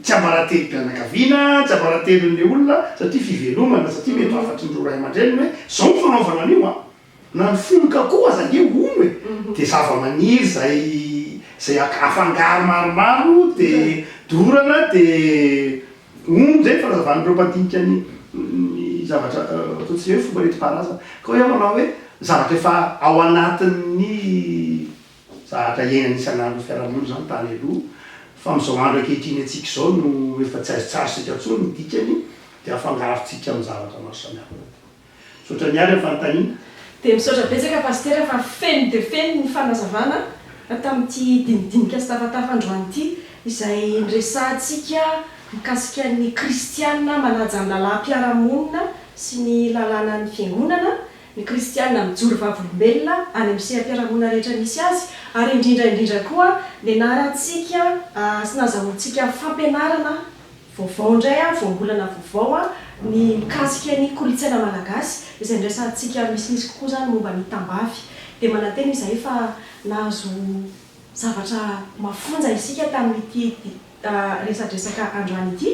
S2: tsiambaratelom-pianakaviana, tsiambaratelon'ilay olona satria fivelomana, satria mety ho hafatry ny ray aman-dreniny hoe izao ny fanaovana an'io an! Na ny fonoka koa aza ange hono e! Dia zava-maniry izay izay afangaro maromaro dia dorana dia hono izay ny fanazavan'ireo mpandinika ny ny zavatra ataontsika hoe fomba nentim-paharazana. Ka hoy aho manao hoe zavatra efa ao anatin'ny Zahatra iainana isan'andro ny fiarahamonina izany tany aloha, fa amin'izao andro ankehitriny antsika izao no efa tsy azo tsy azontsika intsony ny dikany dia afangarontsika amin'ny zavatra maro samihafa. Misaotra an'i Ary amin'ny fanontaniana.
S1: Dia misaotra betsaka Pasitera fa feno dia feno ny fanazavana tamin'ity dinidinika sy tafatafa androany ity izay niresahantsika mikasika ny kristiana manaja ny lalàm-piarahamonina sy ny lalànan'ny fiangonana ny kristiana mijoro vavolombelona any amin'ny seha-piarahamonina rehetra misy azy, ary indrindra indrindra koa nianarantsika sy nazahoantsika fampianarana vaovao indray, voambolana vaovao ny mikasika ny kolontsaina malagasy izay niresahantsika misimisy kokoa izany momba ny tambavy. Dia manantena izahay fa nahazo zavatra mafonja isika tamin'ity. resadresaka androany ity.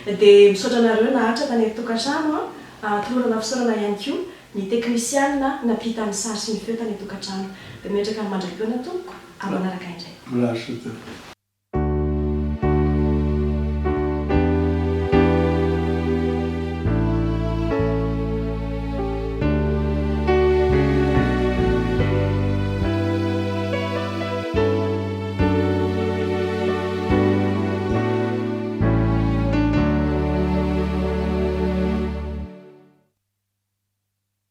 S1: Dia misaotra anareo naharitra tany an-tokantrano an, tolorana fisaorana ihany koa ny teknisianina nampita ny sary sy ny feo tany an-tokantrano. Dia mipetraka mandra-pihaona tompoko amin'ny manaraka indray.
S2: Mirary soa tompoko.